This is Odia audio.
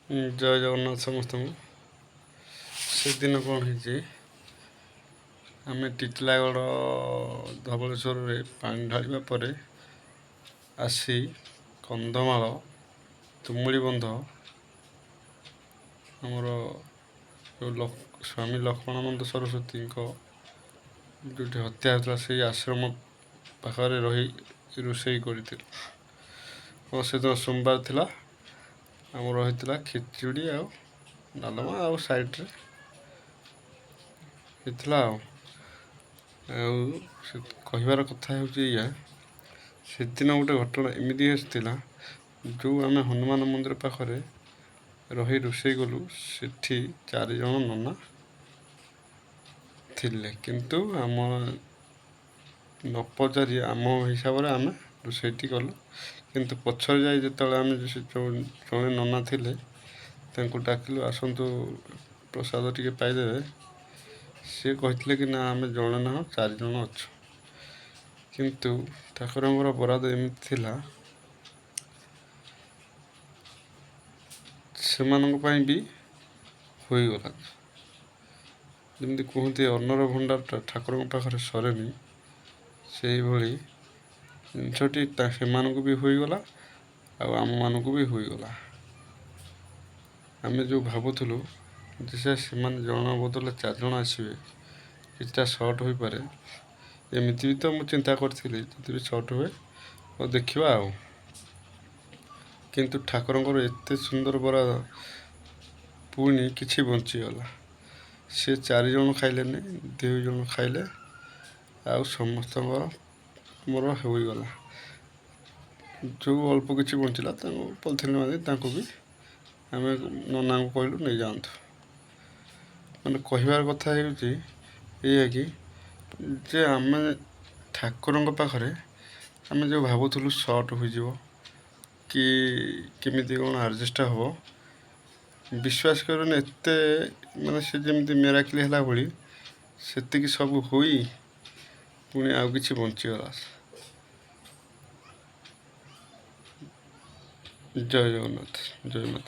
ଜୟ ଜଗନ୍ନାଥ ସମସ୍ତଙ୍କୁ। ସେଦିନ କ'ଣ ହେଇଛି, ଆମେ ଟିଟିଲାଗଡ଼ ଧବଳେଶ୍ୱରରେ ପାଣି ଢାଳିବା ପରେ ଆସି କନ୍ଧମାଳ ତୁମୁଡ଼ିବନ୍ଧ ଆମର ଯେଉଁ ସ୍ୱାମୀ ଲକ୍ଷ୍ମଣାନନ୍ଦ ସରସ୍ୱତୀଙ୍କ ଯେଉଁଠି ହତ୍ୟା ହେଉଥିଲା, ସେଇ ଆଶ୍ରମ ପାଖରେ ରହି ରୋଷେଇ କରିଥିଲୁ। ଓ ସେଦିନ ସୋମବାର ଥିଲା। ଆମର ହେଇଥିଲା ଖିଚୁଡ଼ି ଆଉ ଡାଲମା, ଆଉ ସାଇଡ଼୍ରେ ହେଇଥିଲା। ଆଉ ଆଉ ସେ କହିବାର କଥା ହେଉଛି ଏଇଆ, ସେଦିନ ଗୋଟେ ଘଟଣା ଏମିତି ଆସିଥିଲା, ଯେଉଁ ଆମେ ହନୁମାନ ମନ୍ଦିର ପାଖରେ ରହି ରୋଷେଇ କଲୁ, ସେଠି ଚାରିଜଣ ନନା ଥିଲେ। କିନ୍ତୁ ଆମ ନ ପଚାରି ଆମ ହିସାବରେ ଆମେ ରୋଷେଇଟି କଲୁ। କିନ୍ତୁ ପଛରେ ଯାଇ ଯେତେବେଳେ ଆମେ ସେ ଯେଉଁ ଜଣେ ନନା ଥିଲେ, ତାଙ୍କୁ ଡାକିଲୁ, ଆସନ୍ତୁ ପ୍ରସାଦ ଟିକେ ପାଇଦେବେ, ସିଏ କହିଥିଲେ କି ନା, ଆମେ ଜଣେ ନାହୁଁ, ଚାରିଜଣ ଅଛୁ। କିନ୍ତୁ ଠାକୁରଙ୍କର ବରାଦ ଏମିତି ଥିଲା, ସେମାନଙ୍କ ପାଇଁ ବି ହୋଇଗଲା। ଯେମିତି କୁହନ୍ତି, ଅନ୍ନର ଭଣ୍ଡାରଟା ଠାକୁରଙ୍କ ପାଖରେ ସରେନି, ସେଇଭଳି ଜିନିଷଟି ସେମାନଙ୍କୁ ବି ହୋଇଗଲା ଆଉ ଆମମାନଙ୍କୁ ବି ହୋଇଗଲା। ଆମେ ଯେଉଁ ଭାବୁଥିଲୁ ଯେ ସେମାନେ ଜଣ ବଦଳରେ ଚାରିଜଣ ଆସିବେ, କିଛିଟା ସର୍ଟ ହୋଇପାରେ, ଏମିତି ବି ତ ମୁଁ ଚିନ୍ତା କରିଥିଲି, ଯଦି ବି ସର୍ଟ ହୁଏ ହଉ ଦେଖିବା ଆଉ। କିନ୍ତୁ ଠାକୁରଙ୍କର ଏତେ ସୁନ୍ଦର ବରାଦ, ପୁଣି କିଛି ବଞ୍ଚିଗଲା। ସେ ଚାରିଜଣ ଖାଇଲେନି, ଦୁଇ ଜଣ ଖାଇଲେ ଆଉ ସମସ୍ତଙ୍କର ମୋର ହୋଇଗଲା। ଯେଉଁ ଅଳ୍ପ କିଛି ବଞ୍ଚିଲା, ତାଙ୍କୁ ପଲିଥିନ୍ ବାନ୍ଧି ତାଙ୍କୁ ବି ଆମେ ନନାଙ୍କୁ କହିଲୁ ନେଇଯାଆନ୍ତୁ। ମାନେ କହିବାର କଥା ହେଉଛି ଏଇଆ କି ଯେ ଆମେ ଠାକୁରଙ୍କ ପାଖରେ ଆମେ ଯେଉଁ ଭାବୁଥିଲୁ ସର୍ଟ ହୋଇଯିବ କି କେମିତି କ'ଣ ଆଡ଼ଜଷ୍ଟ ହେବ, ବିଶ୍ୱାସ କରନି, ଏତେ ମାନେ ସେ ଯେମିତି ମିରାକିଲ୍ ହେଲା ଭଳି ସେତିକି ସବୁ ହୋଇ ପୁଣି ଆଉ କିଛି ବଞ୍ଚିଗଲା। ଜୟ ଜଗନ୍ନାଥ, ଜୟ ମାତା।